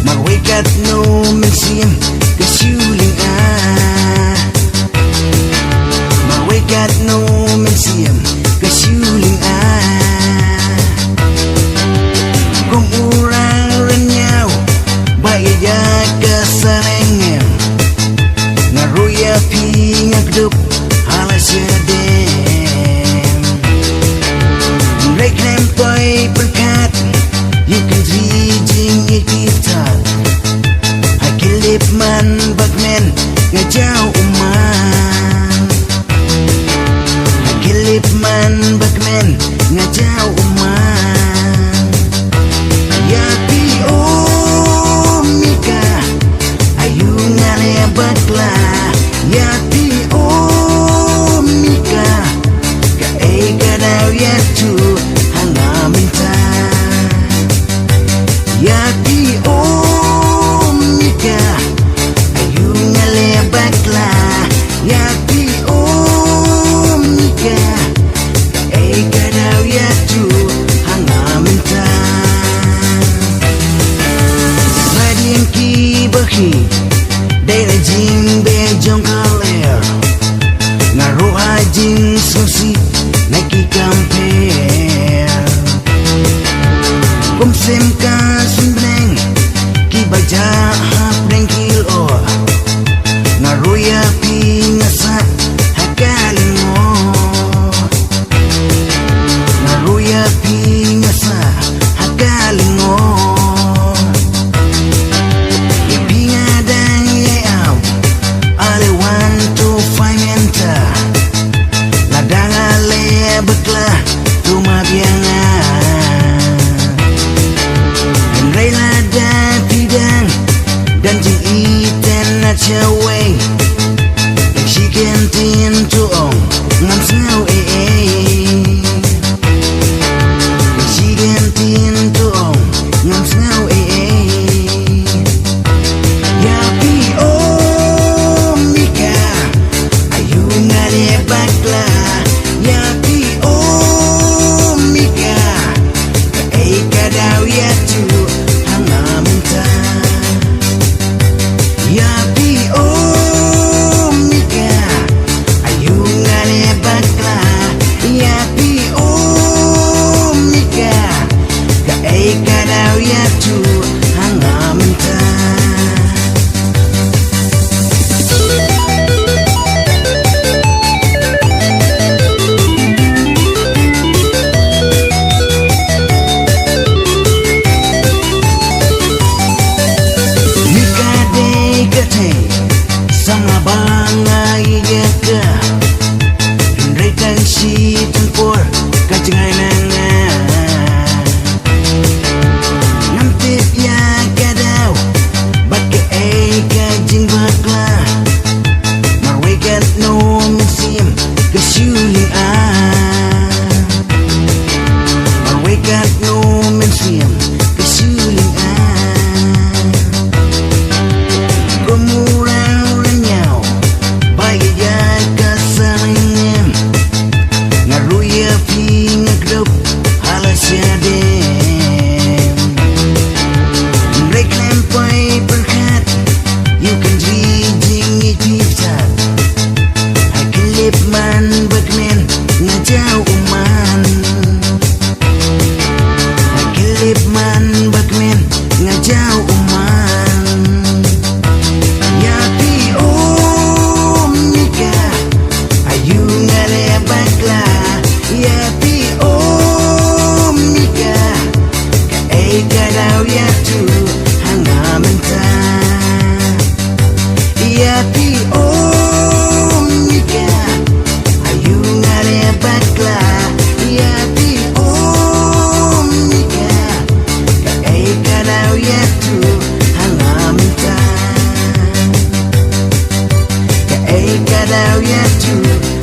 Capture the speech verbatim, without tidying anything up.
Marwei katno mynsiem ka shu lynga. Marwei katno mynsiem ka shu lynga. Kum u rang rynñiaw ba ïa ka sareng em. Nga ruh ïa phi nga kdup ha la shadem. Hynrei khlem poi pyrkhat ïa ka jingïeit phi tad. Ha ki lip man ba kmen nga jaw u man. Ha ki lip man ba kmen nga jaw u man. Ïa phi o Mika, aïu nga leh bakla. Ïa phi o Mika, kaei ka daw ïathuh ha nga mynta. Ïa phi o Mika, aïu nga leh bakla. Ïa phi o Mika, kaei ka daw ïathuh ha nga mynta. Hadien kiba khih dei la jingbeh jong ka lyer. Nga ruh ha jingsngewsih na ki kam pher. Kum sem ka suiñ bneng kiba jah hapdeng ki lyoh. Nga ruh ïa phi nga sah ha ka lyngngoh. Nga ruh ïa phi nga sah ha ka lyngngoh. Ïa phi nga dang ïai ap ale wan to find enter. Lada nga leh bakla to ma biang nga. Hynrei lada phi dang don jingïeit na shawei, dang shi kyntien to ong ngam sngew ei ei. Dang shi kyntien to ong ngam sngew ei ei. Ïa phi o Mika, aïu nga leh bakla. Ïa phi o Mika, kaei ka daw ïathuh ha nga mynta. Ïa phi o Mika, aïu nga leh bakla. Ïa phi o Mika, kaei ka daw ïathuh ha nga mynta. Mika dei ka thei samla ba nga ïeit ïa ka. Hynrei tang shi tang por ka jngai na nga. Ngam tip ïa ka daw bad kaei ka jingbakla. Marwei katno mynsiem ka shu lynga. Marwei katno mynsiem ka shu lynga. Kum u rang rynñiaw ba ïa ka sareng em. Nga ruh ïa phi nga kdup ha la shadem. Hynrei khlem poi pyrkhat ïa ka jingïeit phi tad. Ha ki lip man ba kmen nga jaw u man. Ha ki lip man ba kmen nga jaw u man. Ïa phi o Mika, aïu nga leh bakla. Ïa phi o Mika, kaei ka daw ïathuh ha nga mynta. Ïa phi o Mika, aïu nga leh bakla. Ïa phi o Mika, kaei ka daw ïathuh ha nga mynta. Kaei ka daw ïathuh